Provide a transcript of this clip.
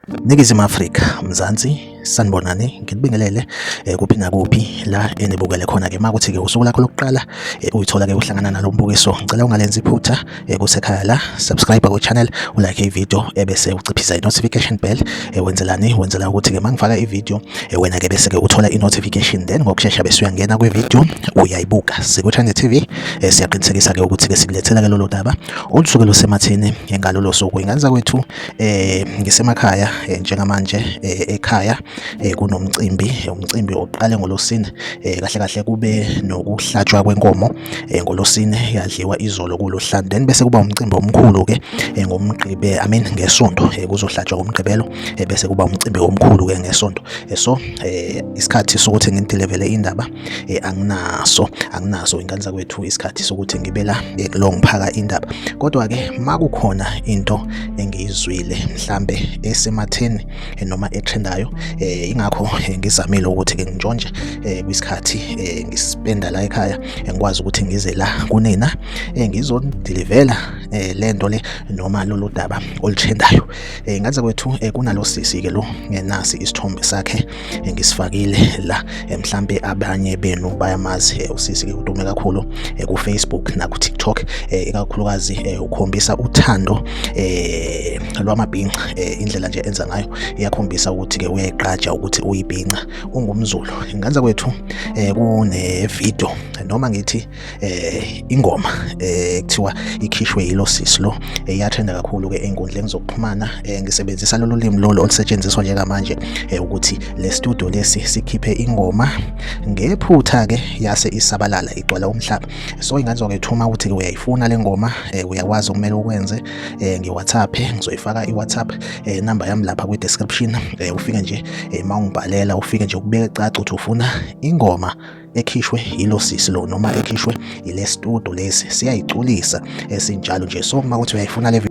Ningizimu Afrika, Mzansi, sanibonani, ngikubingelele kuphi nakuphi la enibukele khona-ke. Uma kuthi-ke usuku lakho lokuqala uyithola-ke uhlangana nalo mbukiso, ngicela ungalenzi iphutha kusekhaya la, subscribe ku-channel, ulike i-video ebese uciphisa i-notification bell. Wenzelani? Wenzela ukuthi-ke uma ngifaka i-video wena-ke bese-ke uthola i-notification, then ngokushesha bese uyangena kwi-video uyayibuka. Siku-Trend TV, siyaqinisekisa-ke ukuthi-ke sikulethela-ke lolo daba olusuke lusematheni ngalolo suku. Ingane zakwethu, ngisemakhaya njengamanje, ekhaya kunomcimbi, umcimbi oqale ngolosine. Kahle kahle kube nokuhlatshwa kwenkomo ngolosine, yadliwa izolo kulosihlanu, then bese kuba umcimbi omkhulu ke ngomgqibe, I mean ngesonto. Kuzohlatshwa ngomgqibelo, bese kuba umcimbi omkhulu ke ngesonto. So isikhathi sokuthi nginidelivele indaba anginaso, anginaso, ingane zakwethu, isikhathi sokuthi ngibe la lo ngiphaka indaba. Kodwa ke makukhona into engiyizwile mhlambe esematheni noma etrendayo, ingakho ngizamile ukuthi ke ngintshontshe kwisikhathi ngispenda la ekhaya, ngikwazi ukuthi ngize la kunina ngizodilivela lento le noma lolu daba olutrendayo. Ingane zakwethu, kunalo sisi ke lo, nasi isithombe sakhe ngisifakile la, mhlambe abanye benu bayamazi. Usisi ke udume kakhulu ku Facebook na ku TikTok, ikakhulukazi ukhombisa uthando lwamabhinca. Indlela nje enza ngayo iyakhombisa ukuthi ke uyayiqaja ukuthi uyibhinca, ungumZulu. Ingane zakwethu, kune video noma ngithi ingoma kuthiwa ikhishwe yilo sisi lo, iyatrenda kakhulu ke ey'nkundleni zokuxhumana. Ngisebenzisa lolu limi lolu olusetshenziswa njengamanje ukuthi le studio lesi sikhiphe ingoma ngephutha ke, yase isabalala igcwala umhlaba. So ingane zakwethu, uma ukuthi uyayifuna le ngoma, uyakwazi okumele ukwenze nge-WhatsApp. Ngizoyifaka i-WhatsApp number yami lapha kwi-description. Ufike nje uma ungibhalela, ufike nje ukubeke caca ukuthi ufuna ingoma ekhishwe yilo sisi lo noma ekhishwe ile studio lesi, siyayiculisa esinjalo nje. So uma kuthi uyayifuna le